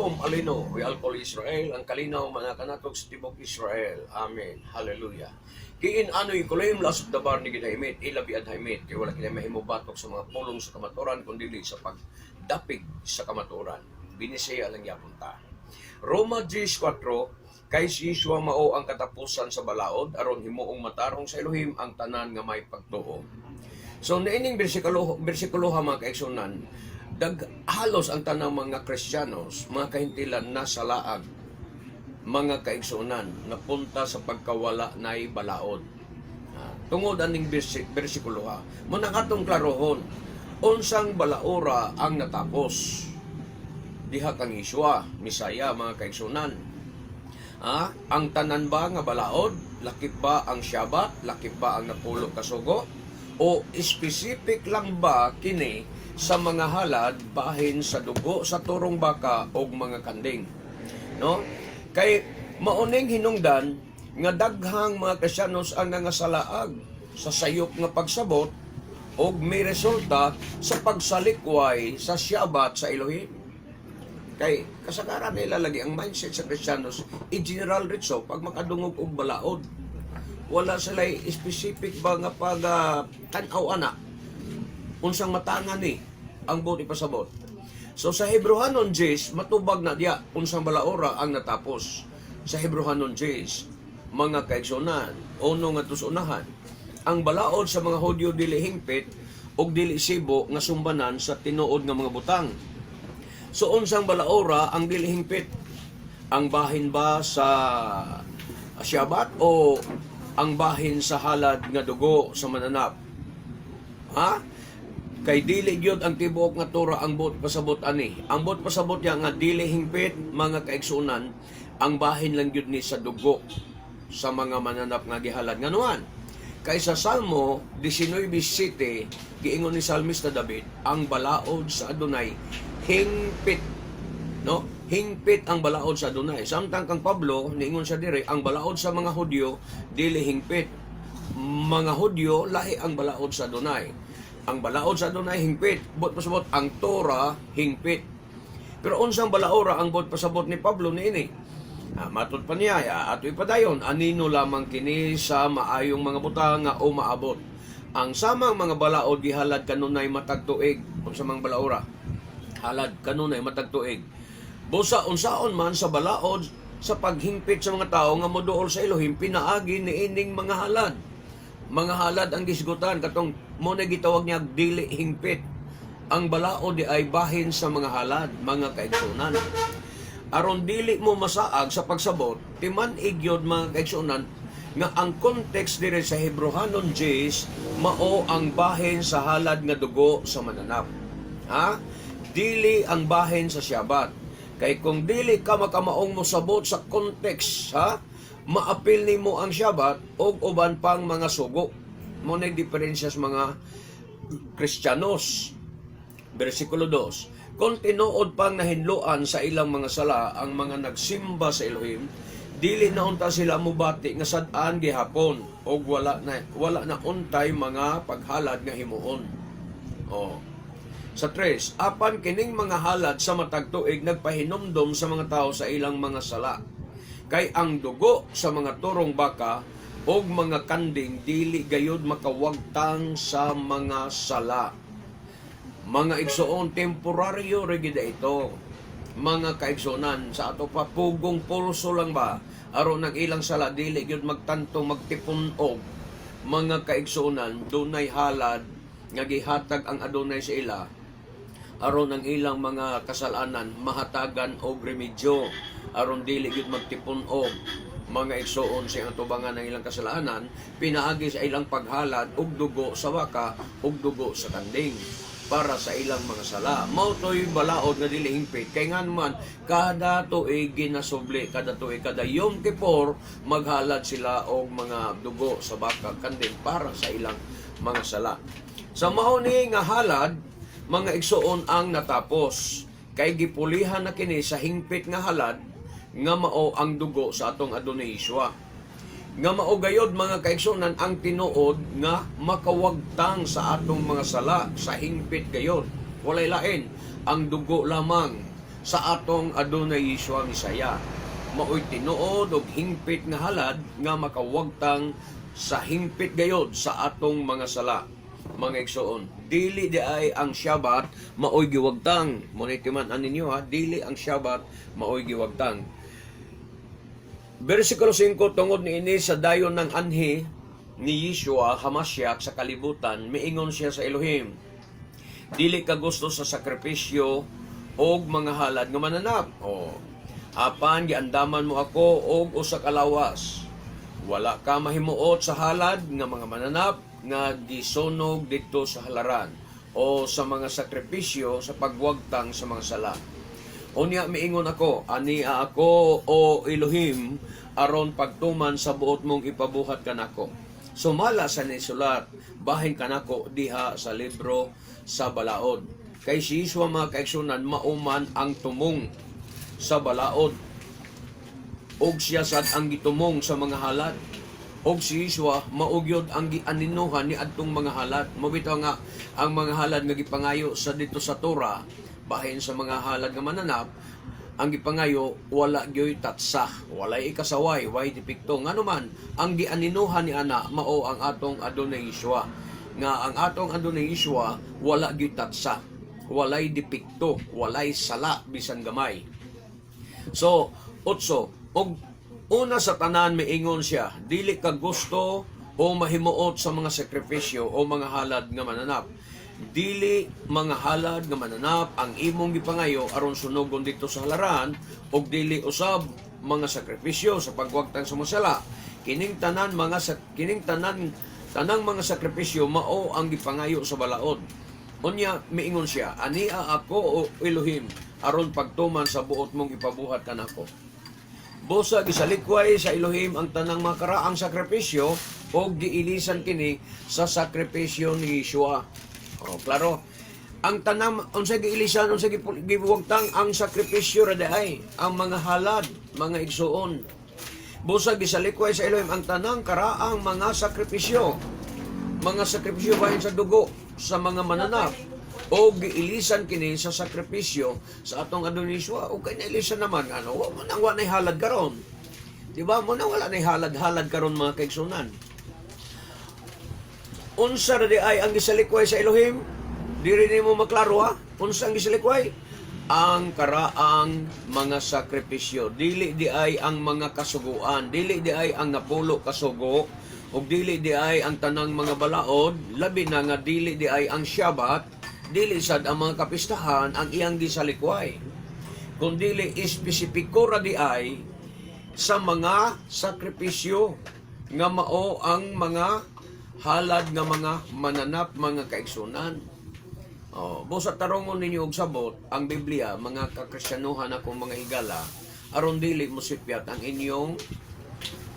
Shalom Aleinu, ve'al kol Israel, ang kalinaw manakanatog sa tibok Israel. Amen. Hallelujah. Kiin anu yecholim la'asot davar neged ha'emet, ela be'ad ha'emet, kay wala kini mahimo batok sa mga pulong sa kamatuoran kundi sa pagdapig sa kamatuoran. Binisaya lang yapon ta. Roma 10:4, kay si Yeshua mao ang katapusan sa balaod aron himuong matarong sa Elohim ang tanan nga may pagtuo. So niining bersikulo ha, mga kaigsunan, dag halos ang tanang mga Kristiyanos, mga kahintilan, nasa laag, mga kaigsunan, napunta sa pagkawala nay balaod. Tungod aning bersikulo ha, mao nang atong klarohon, unsang balaora ang natapos diha kang Yeshua, Misaya, mga kaigsunan? Ang tanan ba nga balaod? Lakip ba ang Syabat? Lakip ba ang napulo ka sugo? O specific lang ba kini sa mga halad bahin sa dugo sa turong baka o mga kanding? No? Kay mauning hinungdan nga daghang mga Kristiyanos ang nangasalaag sa sayop nga pagsabot og may resulta sa pagsalikway sa Syabat sa Elohim. Kay kasagaran nila lagi ang mindset sa Kristiyanos in general ritso pag makadungog og balaod. Wala sila specific ba nga pag tan-aw ana unsang matangan ni ang buot ipasabot. So sa Hebreohanon 10, matubag na diya unsang balaora ang natapos. Sa Hebreohanon 10, mga kaigsunan, uno nga unahan, ang balaod sa mga Hudyo dili hingpit og dili sibo nga sumbanan sa tinuod nga mga butang. So unsang balaora ang dili hingpit? Ang bahin ba sa Syabat o ang bahin sa halad nga dugo sa mananap? Ha? Kay dili gyud ang tibuok nga Torah ang buot pasabot ani. Ang buot pasabot niya nga dili hingpit, mga kaigsunan, ang bahin lang gyud ni sa dugo sa mga mananap nga gihalad. Nganuan? Kay sa Salmo 19:7, giingon ni Salmista David, ang balaod sa Adonai hingpit, no? Hingpit ang balaod sa Adonai. Samtang kang Pablo, niingon siya dire, ang balaod sa mga Hudyo dili hingpit. Mga Hudyo, lahi ang balaod sa Adonai. Ang balaod sa Adonai hingpit. Buot pasabot ang Torah hingpit. Pero unsang balaora ang buot pasabot ni Pablo niini? Matud pa niya, ato ipadayon, anino lamang kini sa maayong mga butang nga umaabot. Ang samang mga balaod gihalad kanunay matag tuig. Unsa mang balaora? Halad kanunay matag tuig. Busa unsaon man sa balaod sa paghingpit sa mga tao nga moduol sa Elohim pinaagi niining mga halad. Mga halad ang gisgutan katong mo na gitawag niya dili hingpit. Ang balaod di ay bahin sa mga halad, mga kaigsunan. Aron dili mo masaag sa pagsabot, timan-ig gyud, mga kaigsunan, nga ang context dire sa Hebreohanon 10 mao ang bahin sa halad nga dugo sa mananap. Ha? Dili ang bahin sa Syabat. Kay kung dili ka makamaong mosabot sa context, ha? Maapil nimo ang Syabat og uban pang mga sugo. Mao na diferensya sa mga Kristiyanos. Versikulo 2. Kung tinuod pang nahinloan sa ilang mga sala ang mga nagsimba sa Elohim, dili na unta sila mubati nga sad-an gihapon og wala na untay mga paghalad nga himuon. Oh. Sa 3, apan kining mga halad sa matag tuig nagpahinumdom sa mga tao sa ilang mga sala. Kay ang dugo sa mga turong baka og mga kanding dili gayud makawagtang sa mga sala. Mga igsoon, temporaryo ra gid ito. Mga kaigsunan, sa ato pa pugong pulso lang ba aron ang ilang sala dili gyud magtantong magtipun-og. Mga kaigsunan, dunay halad nga gihatag ang Adonai sa ila aron ang ilang mga kasalanan mahatagan og remedyo, aron dili gyud magtipun-og, mga igsoon, sa atubangan ng ilang kasalanan pinaagi sa ilang paghalad og dugo sa baka ug dugo sa kanding para sa ilang mga sala. Mao to'y balaod nga dili hingpit kay ngan man kada tuig ginasubli, kada tuig, kada Yom Kippur, maghalad sila og mga dugo sa baka, kanding para sa ilang mga sala. Sa mao ni nga halad, mga igsoon, ang natapos kay gipulihan na kini sa hingpit nga halad nga mao ang dugo sa atong Adonai Yeshua nga mao gayod, mga kaigsunan, ang tinuod nga makawagtang sa atong mga sala sa hingpit gayod. Walay lain, ang dugo lamang. Sa atong Adunay Yeshua Mesaya. Maoy tinuod og hingpit nga halad nga makawagtang sa hingpit gayod sa atong mga sala. Mga igsoon, dili di ay ang Shabbat maoy giwagtang. Mao timan-an ninyo ha, dili ang Shabbat maoy giwagtang. Versikulo 5, tungod niini sa dayon ng anhi ni Yeshua Hamashiach sa kalibutan, miingon siya sa Elohim, "Dili ka gusto sa sakripisyo og mga halad nga mananap. O, apan giandaman mo ako og usa ka lawas. Wala ka mahimuot sa halad nga mga mananap nga gisunog didto sa halaran o sa mga sakripisyo sa pagwagtang sa mga sala. Unya miingon ako, ania ako, o Elohim, aron pagtuman sa buot mong ipabuhat kanako. Sumala sa nisulat, bahin kanako diha sa libro sa balaod." Kay si Yeshua, mga kaigsunan, mao man ang tumong sa balaod. Og siya sad ang gitumong sa mga halad. Og si Yeshua mao gyud ang gianinuhan ni adtong mga halad. Mao bitaw nga ang mga halad nga gipangayo sa dito sa Torah, bahin sa mga halad nga mananap, ang gipangayo wala gyoy tatsa, walay ikasaway, way depekto. Ngano man ang gianinuhan ni ana mao ang atong Adunay Yeshua. Nga ang atong Adunay Yeshua wala gyoy tatsa, walay depekto, walay sala bisan gamay. So, otso, og una sa tanan miingon siya, "Dili ka gusto o mahimuot sa mga sakripisyo o mga halad nga mananap. Dili mga halad nga mananap ang imong gipangayo aron sunogon dito sa halaran ug dili usab mga sakripisyo sa pagwagtang sa mga sala. Kining tanan tanang mga sakripisyo mao ang gipangayo sa balaod." Unya miingon siya, "Ania ako, o Elohim, aron pagtuman sa buot mong ipabuhat kanako." Busa gisalikway sa Elohim ang tanang mga karaang sakripisyo o giilisan kini sa sakripisyo ni Yeshua. O, klaro. Ang tanang unsa giilisan, unsa giwagtang, ang sakripisyo ra diay, ang mga halad, mga igsuon. Busa gisalikway sa Elohim ang tanang karaang mga sakripisyo. Mga sakripisyo bahin sa dugo sa mga mananap o giilisan kini sa sakripisyo sa atong Adunay Yeshua. O kay nailisan naman, ano, wa mo nang wa nay halad karon. Di ba? Mo nang wala nay halad-halad karon, mga kaigsunan. Unsa ra di ay ang gisalikway sa Elohim? Diri nimo maklaro ha. Unsa ang gisalikway? Ang karaang mga sakripisyo. Dili di ay ang mga kasuguan, dili di ay ang 10 ka sugo, ug dili di ay ang tanang mga balaod, labi na nga dili di ay ang Shabbat, dili sad ang mga kapistahan ang iyang gisalikway. Kung dili espesipiko ra di ay sa mga sakripisyo nga mao ang mga halad nga mga mananap, mga kaigsunan. Oh, busa tarongon ninyo og sabot ang Biblia, mga kakristiyanuhan akong mga higala, aron dili mo sipyat ang inyong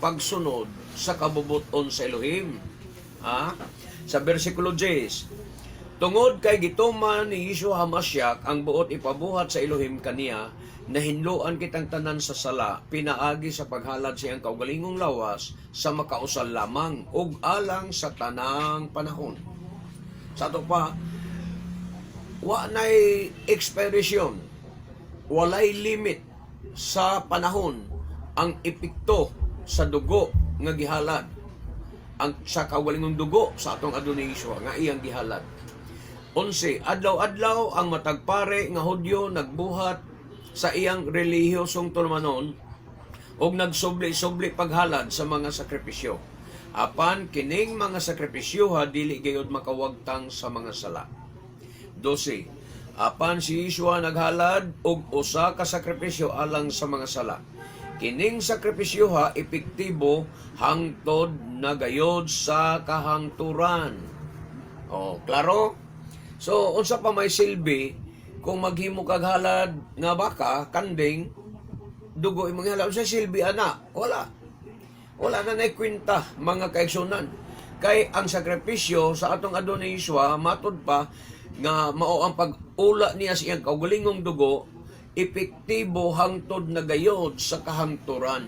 pagsunod sa kabubuton sa Elohim. Ha? Sa versikulo 10, tungod kay gituman ni Yeshua Hamashiach ang buot ipabuhat sa Elohim kaniya, nahinloan kitang tanan sa sala, pinaagi sa paghalad sa iyang kaugalingong lawas sa makausal lamang ug alang sa tanang panahon. Sa ato pa, wa nay expiration, walay limit sa panahon ang epekto sa dugo nga gihalad, ang sa kaugalingong dugo sa atong Adunay Yeshua nga iyang gihalad. 11. Adlaw-adlaw ang matag pare nga Hudyo nagbuhat sa iyang relihiyosong tulumanon og nagsubli-subli paghalad sa mga sakripisyo. Apan kining mga sakripisyo ha dili gayud makawagtang sa mga sala. 12. Apan si Yeshua naghalad og usa ka sakripisyo alang sa mga sala. Kining sakripisyo ha epektibo hangtod na gayod sa kahangturan. Oh, klaro? So, unsa pa may silbi kung maghimo kag halad nga baka, kanding, dugo imong halad, unsa silbi ana? Wala. Wala na nay kwenta, mga kaigsunan. Kay ang sakripisyo sa atong Adunay Yeshua, matud pa nga mao ang pag-ula niya sa iyang kaugalingong dugo, epektibo hangtod na gayod sa kahangturan.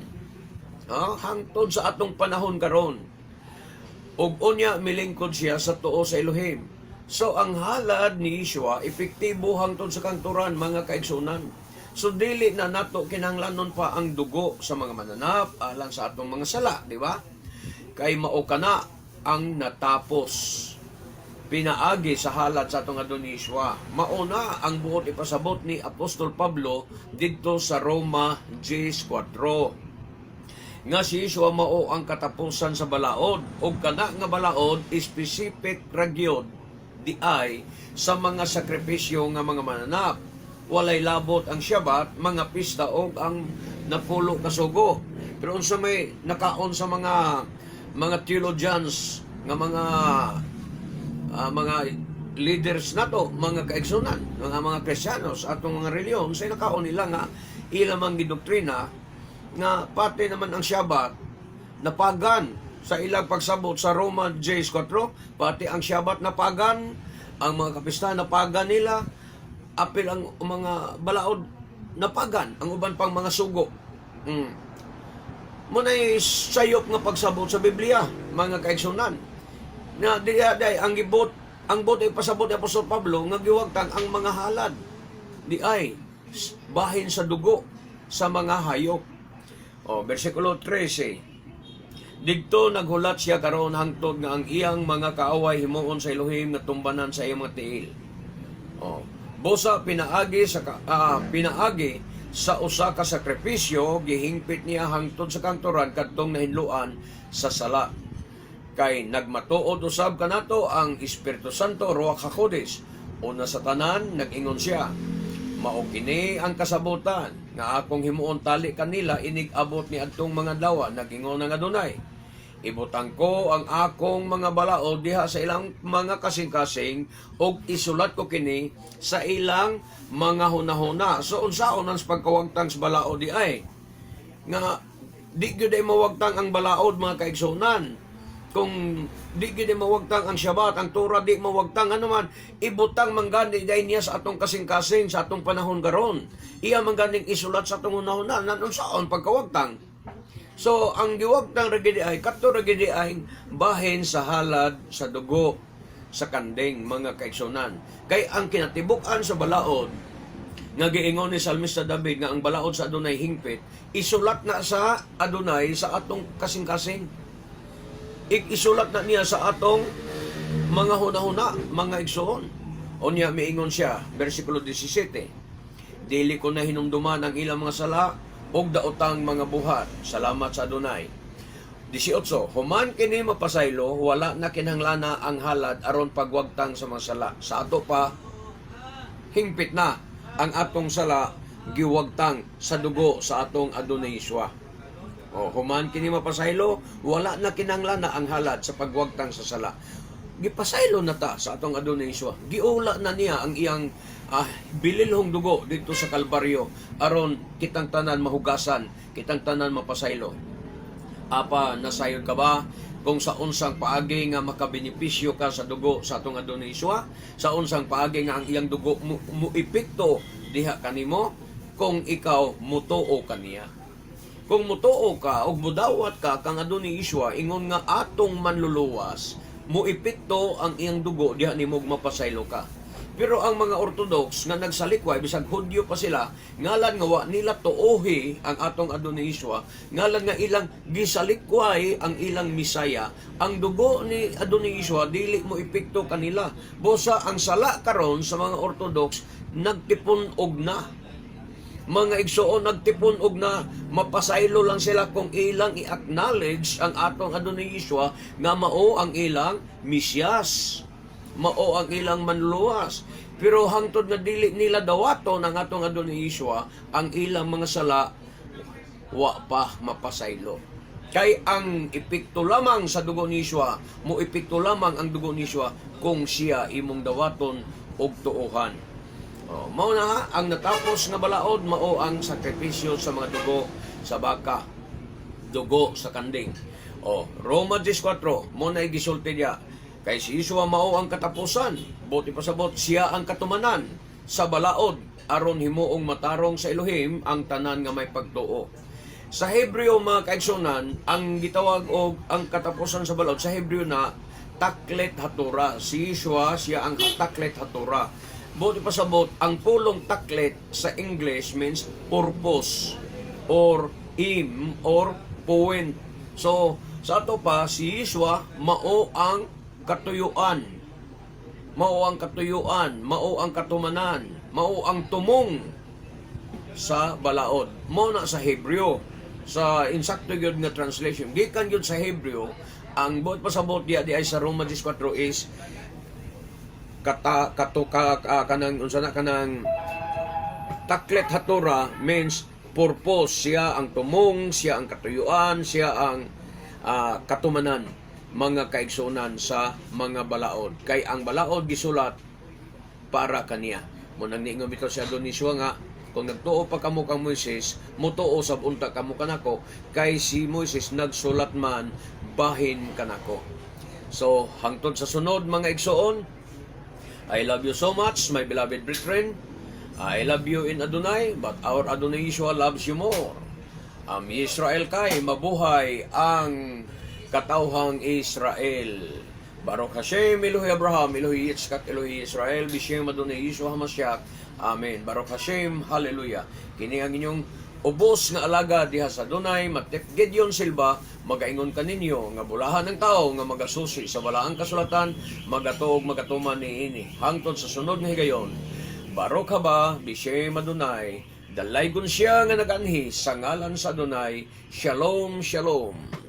Ha? Hangtod sa atong panahon karon. Ug unya milingkod siya sa tuo sa Elohim. So ang halad ni Yeshua epektibo hangtod sa kahangturan, mga kaigsunan. So dili na nato kinahanglanon pa ang dugo sa mga mananap alang sa atong mga sala, di ba? Kay mao kana ang natapos pinaagi sa halad sa atong Adunay Yeshua. Mao na ang buot ipasabot ni Apostol Pablo didto sa Roma 10:4 nga si Yeshua mao ang katapusan sa balaod, ug kana nga balaod specific ra gyud diay sa mga sakripisyo nga mga mananap. Walay labot ang Syabat, mga pista ug ang napulo ka sugo. Pero unsa may nakaon sa mga theologians nga mga leaders nato, mga kaigsunan, mga Kristiyanos atong mga reliyon, sa nakaon nila nga ilang mga gidoktrina nga pati naman ang Syabat napagan sa ilang pagsabot sa Roma 10:4, pati ang Syabat napagan, ang mga kapistahan napagan nila, apil ang mga balaod napagan, ang uban pang mga sugo. Mao nay sayop nga pagsabot sa Biblia, mga kaigsunan. Na diya day ang gibot ang bot ay pasabot ni Apostol Pablo nga giwagtang ang mga halad di ay bahin sa dugo sa mga hayop. O, versikulo 13. Didto naghulat siya karon hangtod nga ang iyang mga kaaway himuon sa Elohim nga tumbanan sa iyang mga tiil. Oh. Busa pinaagi sa usa ka sakripisyo, gihingpit niya hangtod sa kangturan kadtong nahinloan sa sala. Kay nagmatuod usab kanato ang Espiritu Santo, Ruach HaKodesh. Una sa tanan, nag-ingon siya, "Mao kini ang kasabutan nga akong himuon tali kanila inig abot ni adtong mga adlaw," nag-ingon ang Adunay. "Ibutang ko ang akong mga balaod diha sa ilang mga kasing-kasing ug isulat ko kini sa ilang mga hunahuna." So unsaon ang pagkawagtang sa balaod di ay? Nga di gyud ay mawagtang ang balaod, mga kaigsunan. Kung di gyud ay mawagtang ang Syabat, ang Torah di mawagtang, ano man, ibutang man gani diay niya sa atong kasing-kasing sa atong panahon karon. Iya man ganing isulat sa atong hunahuna, nan unsaon pagkawagtang? So, ang giwagtang ra gid ay kadto ra gid ay bahin sa halad sa dugo sa kanding, mga kaigsunan. Kay ang kinatibuk-an sa balaod nga giingon ni Salmista David nga ang balaod sa Adunay hingpit, isulat na sa Adunay sa atong kasing-kasing. Isulat na niya sa atong mga hunahuna, mga igsoon. Unya miingon siya, versikulo 17. "Dili ko na hinumduman ang ilang mga sala ug daotang mga buhat. Salamat sa Adunay." 18. "Human kini mapasaylo, wala na kinhanglana ang halad aron pagwagtang sa mga sala." Sa ato pa, hingpit na ang atong sala giwagtang sa dugo sa atong Adunay Yeshua. O, "Human kini mapasaylo, wala na kinahanglan ang halad sa pagwagtang sa sala." Gipasaylo na ta sa atong Adunay Yeshua. Giula na niya ang iyang bililhong dugo dito sa Kalbaryo aron kitang tanan mahugasan, kitang tanan mapasaylo. Apa, nasayod ka ba kung sa unsang paagi nga makabenepisyo ka sa dugo sa atong Adunay Yeshua? Sa unsang paagi nga ang iyang dugo mo epekto diha kanimo kung ikaw mutuo kaniya? Kung mutuo ka ug mudawat ka kang Adunay Yeshua ingon nga atong manluluwas, mo epekto ang iyang dugo diha nimo ug mapasaylo ka. Pero ang mga Orthodox nga nagsalikway, bisag Hudyo pa sila, ngalan nga wa nila tuohi ang atong Adunay Yeshua, ngalan nga ilang gisalikway ang ilang Misaya, ang dugo ni Adunay Yeshua dili mo epekto kanila. Busa ang sala karon sa mga Orthodox nagtipon-og na. Mga igsuon, nagtipon og na mapasaylo lang sila kung ilang i-acknowledge ang atong Adunay Yeshua nga mao ang ilang Mesiyas, mao ang ilang manluluwas. Pero hangtod nga dili nila dawaton ang atong Adunay Yeshua, ang ilang mga sala wa pa mapasaylo. Kay ang epekto lamang sa dugo ni Yeshua, mo epekto lamang ang dugo ni Yeshua kung siya imong dawaton og tuohan. Oh, mao na ha, ang natapos nga balaod mao ang sakripisyo sa mga dugo sa baka, dugo sa kanding. Oh, Roma 10:4, mao na gisulti niya. Kay si Yeshua mao ang katapusan, buot ipasabot, siya ang katumanan sa balaod aron himuong matarong sa Elohim ang tanan nga may pagtuo. Sa Hebreo, mga kaigsunan, ang gitawag og ang katapusan sa balaod sa Hebreo na taklit hatura. Si Yeshua, siya ang taklit hatura. Buot ipasabot, ang pulong taklit sa English means purpose or aim or point. So, sa ato pa, si Yeshua mao ang katuyuan. Mao ang katuyuan, mao ang katumanan, mao ang tumong sa balaod. Mao na sa Hebreo, sa insakto gyud nga translation. Gikan gyud sa Hebreo, ang buot pasabot diya di ay sa Roma 14 is kata kato ka, ka- kanang unsa na kanang taklet hatora means purpose. Siya ang tumong, siya ang katuyuan, siya ang katumanan, mga kaigsunan, sa mga balaod, kay ang balaod gisulat para kaniya. Mao nang niingon bitaw si Adon Yeshua nga kung nagtuo pa kamo kang Moises, mutuo sab unta kamo kanako, kay si Moises nagsulat man bahin kanako. So hangtod sa sunod, mga igsoon, I love you so much, my beloved brethren. I love you in Adonai, but our Adonai Yeshua loves you more. Am Israel kay mabuhay ang katawhang Israel. Baruch Hashem, Elohi Abraham, Elohi Yitzchak, Elohi Israel, Bishem Adonai Yeshua HaMashiach. Amen. Baruch Hashem, Hallelujah. Kini ang inyong ubos nga alaga diha sa Adonai, Matef Gideon Silva, magaingon kaninyo nga bulahan ng tao nga magasusi sa balaang kasulatan, magatuog magatuman niini. Hangtod sa sunod nga higayon. Baruch haba, Bishem Adonai, dalaygon siya nga naganhi sa ngalan sa Adonai. Shalom, shalom.